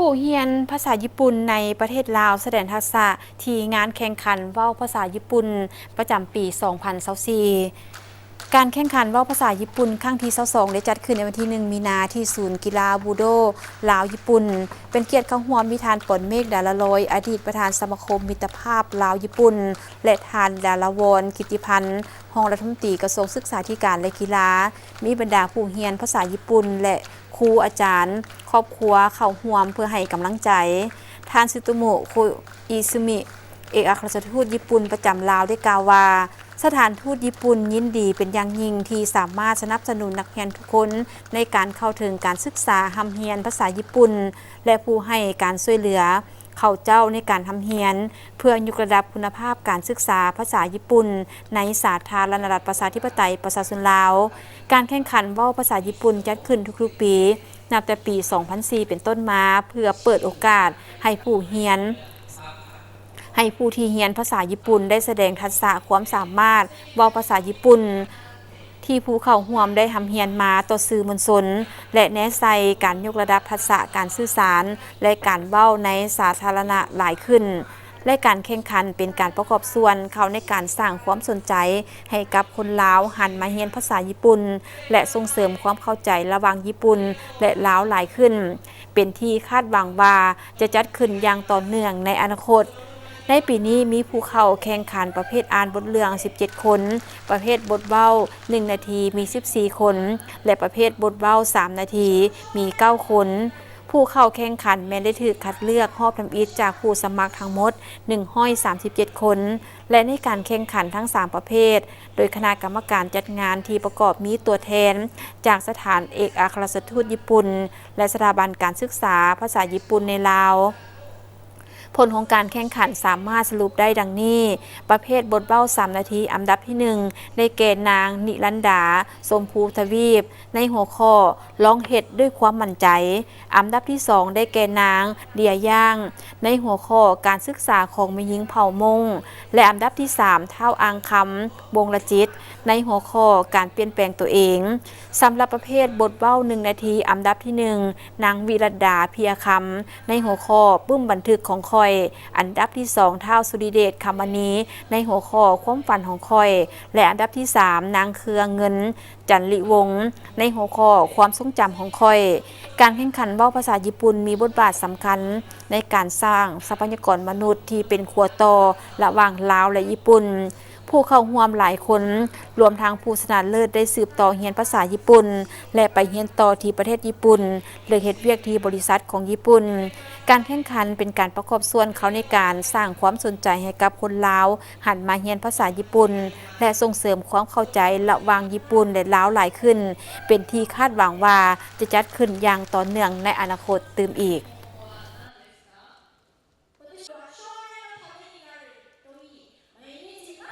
ຜູ້ຮຽນພາສາຍີ່ປຸ່ນໃນປະເທດລາວສະແດງທັກສະທີ່ງານແຂ່ງຂັນເວົ້າພາສາຍີ່ປຸ່ນປະຈຳປີສອງພັນຊາວສີ່. ການແຂ່ງຂັນເວົ້າພາສາຍີ່ປຸ່ນຄັ້ງທີຊາວສອງ ໄດ້ຈັດຂຶ້ນໃນວັນທີໜຶ່ງ ມີນາ ທີ່ສູນກິລາບູໂດລາວຍີ່ປຸ່ນ. ເປັນກຽດເຂົ້າຮ່ວມມີທ່ານ ປອນເມກ ດາລາລອຍ ອະດີດປະທານສະມາຄົມມິດຕະພາບລາວຍີ່ປຸ່ນ ແລະ ທ່ານ ດາລາວອນ ກິດຕິພັນ ຮອງລັດຖະມົນຕີກະຊວງສຶກສາທິການ ແລະ ກິລາ. ມີບັນດາຜູ້ຮຽນພາສາຍີ່ປຸ່ນ ແລະ ຄູອາຈານ, ຄອບຄົວເຂົ້າຮ່ວມເພື່ອໃຫ້ກຳລັງໃຈ. ທ່ານ ຊຶໂຕໂມະ ໂຄອິຊຶມິ ເອກອັກຄະລັດຖະທູດຍີ່ປຸ່ນປະຈຳລາວ ໄດ້ກ່າວວ່າ ສະຖານທູດຍີ່ປຸ່ນຍິນດີເປັນຢ່າງຍິ່ງທີ່ສາມາດສະໜັບສະໜູນນັກຮຽນທຸກຄົນໃນການເຂົ້າເຖິງການສຶກສາຮ່ຳຮຽນພາສາຍີ່ປຸ່ນ ແລະ ຜູ້ໃຫ້ການຊ່ວຍເຫຼືອເຂົາເຈົ້າໃນການຮ່ຳຮຽນ ເພື່ອຍົກລະດັບຄຸນນະພາບການສຶກສາພາສາຍີ່ປຸ່ນໃນສາທາລະນະລັດປະຊາທິປະໄຕປະຊາຊົນລາວ. ການແຂ່ງຂັນເວົ້າພາສາຍີ່ປຸ່ນຈັດຂຶ້ນທຸກໆປີ ນັບແຕ່ປີສອງພັນສີ່ເປັນຕົ້ນມາ ເພື່ອເປີດໂອກາດໃຫ້ຜູ້ຮຽນ ໃຫ້ຜູ້ທີ່ຮຽນພາສາຍີ່ປຸ່ນໄດ້ສະແດງທັກສະຄວາມສາມາດເວົ້າພາສາຍີ່ປຸ່ນ ທີ່ຜູ້ເຂົ້າຮ່ວມໄດ້ຮ່ຳຮຽນມາຕໍ່ສື່ມວນຊົນ ແລະ ແນໃສ່ການຍົກລະດັບທັກສະການສື່ສານ ແລະ ການເວົ້າໃນສາທາລະນະຫຼາຍຂຶ້ນ. ແລະ ການແຂ່ງຂັນເປັນການປະກອບສ່ວນເຂົ້າໃນການສ້າງຄວາມສົນໃຈໃຫ້ກັບຄົນລາວຫັນມາຮຽນພາສາຍີ່ປຸ່ນ ແລະ ສົ່ງເສີມຄວາມເຂົ້າໃຈລະຫວ່າງຍີ່ປຸ່ນ ແລະ ລາວຫຼາຍຂຶ້ນ. ເປັນທີ່ຄາດຫວັງວ່າຈະຈັດຂຶ້ນຢ່າງຕໍ່ເນື່ອງໃນອະນາຄົດ. ໃນປີນີ້ມີຜູ້ເຂົ້າແຂ່ງຂັນປະເພດອ່ານບົດເລື່ອງສິບເຈັດຄົນ, ປະເພດບົດເວົ້າໜຶ່ງນາທີມີສິບສີ່ຄົນ ແລະ ປະເພດບົດເວົ້າສາມນາທີມີເກົ້າຄົນ. ຜູ້ເຂົ້າແຂ່ງຂັນແມ່ນໄດ້ຖືກຄັດເລືອກຮອບທຳອິດຈາກຜູ້ສະໝັກທັງໝົດໜຶ່ງຮ້ອຍສາມສິບເຈັດຄົນ ແລະ ໃນການແຂ່ງຂັນທັງສາມປະເພດ ໂດຍຄະນະກຳມະການຈັດງານທີ່ປະກອບມີຕົວແທນຈາກສະຖານເອກອັກຄະລັດຖະທູດຍີ່ປຸ່ນ ແລະ ສະຖາບັນການສຶກສາພາສາຍີ່ປຸ່ນໃນລາວ. ຜົນຂອງການແຂ່ງຂັນສາມາດສະຫຼຸບໄດ້ດັ່ງນີ້: ປະເພດບົດເວົ້າສາມນາທີ ອັນດັບທີໜຶ່ງ ໄດ້ແກ່ນາງ ນິລັນດາ ຊົມພູທະວີບ ໃນຫົວຂໍ້ ລອງເຮັດດ້ວຍຄວາມໝັ້ນໃຈ. ອັນດັບທີສອງ ໄດ້ແກ່ນາງ ເດຍ ຢ່າງ ໃນຫົວຂໍ້ ການສຶກສາຂອງແມ່ຍິງເຜົ່າມົ້ງ ແລະ ອັນດັບທີສາມ ທ້າວ ອ່າງຄຳ ວົງລະຈິດ ໃນຫົວຂໍ້ ການປ່ຽນແປງຕົວເອງ. ສຳລັບປະເພດບົດເວົ້າໜຶ່ງນາທີ ອັນດັບທີໜຶ່ງ ນາງ ວິລັດດາ ເພຍຄຳ ໃນຫົວຂໍ້ ປຶ້ມບັນທຶກຂອງຂ້ອຍ, ອັນດັບທີສອງ ທ້າວ ສຸລິເດດ ຄຳມະນີ ໃນຫົວຂໍ້ ຄວາມຝັນຂອງຂ້ອຍ ແລະ ອັນດັບທີສາມ ນາງ ເຄືອງເງິນ ຈັນລິວົງ ໃນຫົວຂໍ້ ຄວາມຊົງຈຳຂອງຂ້ອຍ. ການແຂ່ງຂັນເວົ້າພາສາຍີ່ປຸ່ນມີບົດບາດສຳຄັນໃນການສ້າງຊັບພະຍາກອນມະນຸດທີ່ເປັນຂົວຕໍ່ລະຫວ່າງລາວ ແລະ ຍີ່ປຸ່ນ. ຜູ້ເຂົ້າຮ່ວມຫຼາຍຄົນ ລວມທັງຜູ້ຊະນະເລີດ ໄດ້ສືບຕໍ່ຮຽນພາສາຍີ່ປຸ່ນ ແລະ ໄປຮຽນຕໍ່ທີ່ປະເທດຍີ່ປຸ່ນ ຫຼື ເຮັດວຽກທີ່ບໍລິສັດຂອງຍີ່ປຸ່ນ. ການແຂ່ງຂັນເປັນການປະກອບສ່ວນເຂົ້າໃນການສ້າງຄວາມສົນໃຈໃຫ້ກັບຄົນລາວຫັນມາຮຽນພາສາຍີ່ປຸ່ນ ແລະ ສົ່ງເສີມຄວາມເຂົ້າໃຈລະຫວ່າງຍີ່ປຸ່ນ ແລະ ລາວຫຼາຍຂຶ້ນ, ເປັນທີ່ຄາດຫວັງວ່າຈະຈັດຂຶ້ນຢ່າງຕໍ່ເນື່ອງໃນອະນາຄົດຕື່ມອີກ.